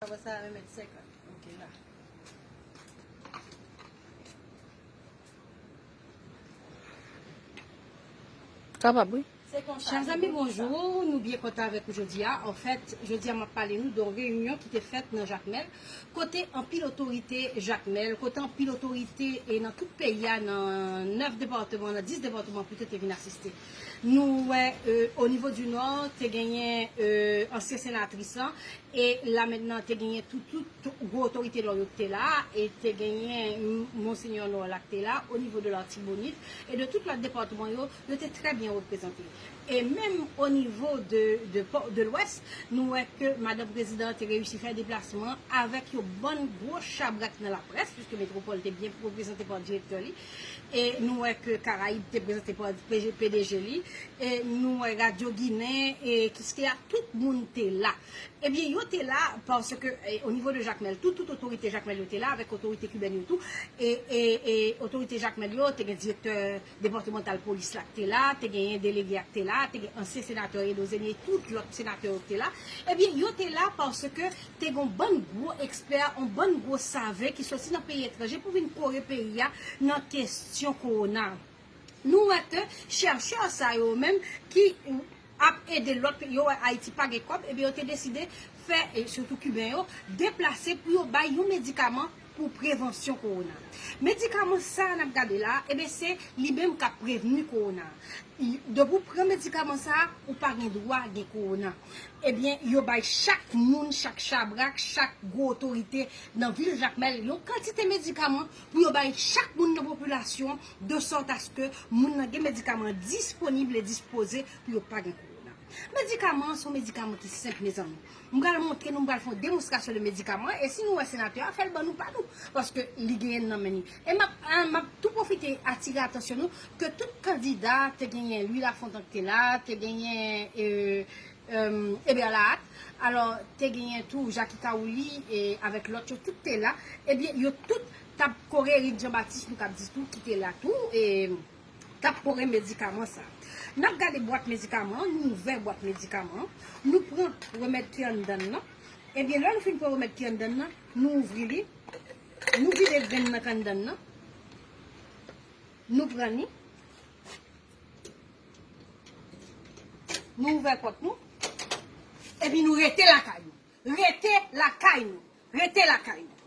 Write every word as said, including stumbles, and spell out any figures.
Sa remèt senkant. Ok, la. Kapab, wi. Chèf zanmi, bonjou. Nou byen kontan avèk ou jodi a. Anfèt, jodi a m ap pale nou de yon reyinyon ki te fèt nan Jakmèl, kote anpil otorite Jakmèl, kote anpil otorite e nan tout peyi a, nan nèf depatman, nan dis depatman pito, te vin asiste. Nou wè, o nivo di Nò, te genyen ansyen senatris lan, e la mentnan te genyen tout, tout gwo otorite Nò yo ki te la, e te genyen Monsenyè Nò la ki te la, o nivo de Latibonit, e de tout lòt depatman yo, yo te trè byen reprezante. E menm o nivo de, de, de Lwès, nou wè ke madanm prezidan te reyisi fè deplasman avèk yon bann gwo chabrak nan laprès, piske Metwopòl te byen reprezante pa direktè li, e nou wè ke Karayib te prezante pa P D G li, e nou wè Radyo Ginen, e Kiskeya, tout moun te la. Ebyen, yo te la paske, e, o nivo de Jakmèl, tout, tout otorite Jakmèl yo te la, avèk otorite kibèn yo tou. E, e, e otorite Jakmèl yo, te gen direktè depatmantal polis la ki te la, te genyen delege a ki te la, te gen ansyen senatè Edo Zenie, tout lòt senatè yo ki te la. Ebyen, yo te la paske te gen yon bann gwo ekspè, yon bann gwo save ki soti nan peyi etranje pou vin kore peyi a nan kesyon kowona. Nou wè ke chèchè sa yo menm ki ap ede lòt peyi, yo wè Ayiti pa gen kòb, ebyen yo te deside fè, e sitou Kiben yo, deplase pou yo bay yon medikaman pou prevansyon kowona. Medikaman sa a n ap gade la, ebyen se li menm k ap prevni kowona. Depi w pran medikaman sa a, ou pa gen dwa gen kowona. Ebyen, yo bay chak moun, chak chabrak, chak gwo otorite nan vil Jakmèl yon kantite medikaman pou yo bay chak moun nan popilasyon, de sòt aske moun nan gen medikaman disponib e dispoze pou yo pa gen kowona. Medikaman an se yon medikaman ki senp, mezanmi. M pral montre nou, m pral fè yon demonstrasyon de medikaman an, e si nou wè senatè a, fè l ban nou pa nou, paske li genyen l nan men li. E m ap, a, m ap tou pwofite atire atansyon nou ke tout kandida, te genyen Louis Lafontant ki te la, te genyen, e, e, Eber Lahat, alò, te genyen tou Jacky Caouli, e, avèk lòt yo, tout te la. Ebyen, yo tout t ap kore Eric Jean Baptiste, nou k ap di tou, ki te la tou, e, t ap kore medikaman sa. N ap gade bwat medikaman an, nou ouvè bwat medikaman an, nou pran remèd ki anndan l lan. Ebyen, lè nou fin pran remèd ki anndan l lan, nou ouvri li, nou vide grenn nan k anndan l lan, nou pran li, nou ouvè pòt nou, epi nou rete lakay nou. Rete lakay nou. Rete lakay nou.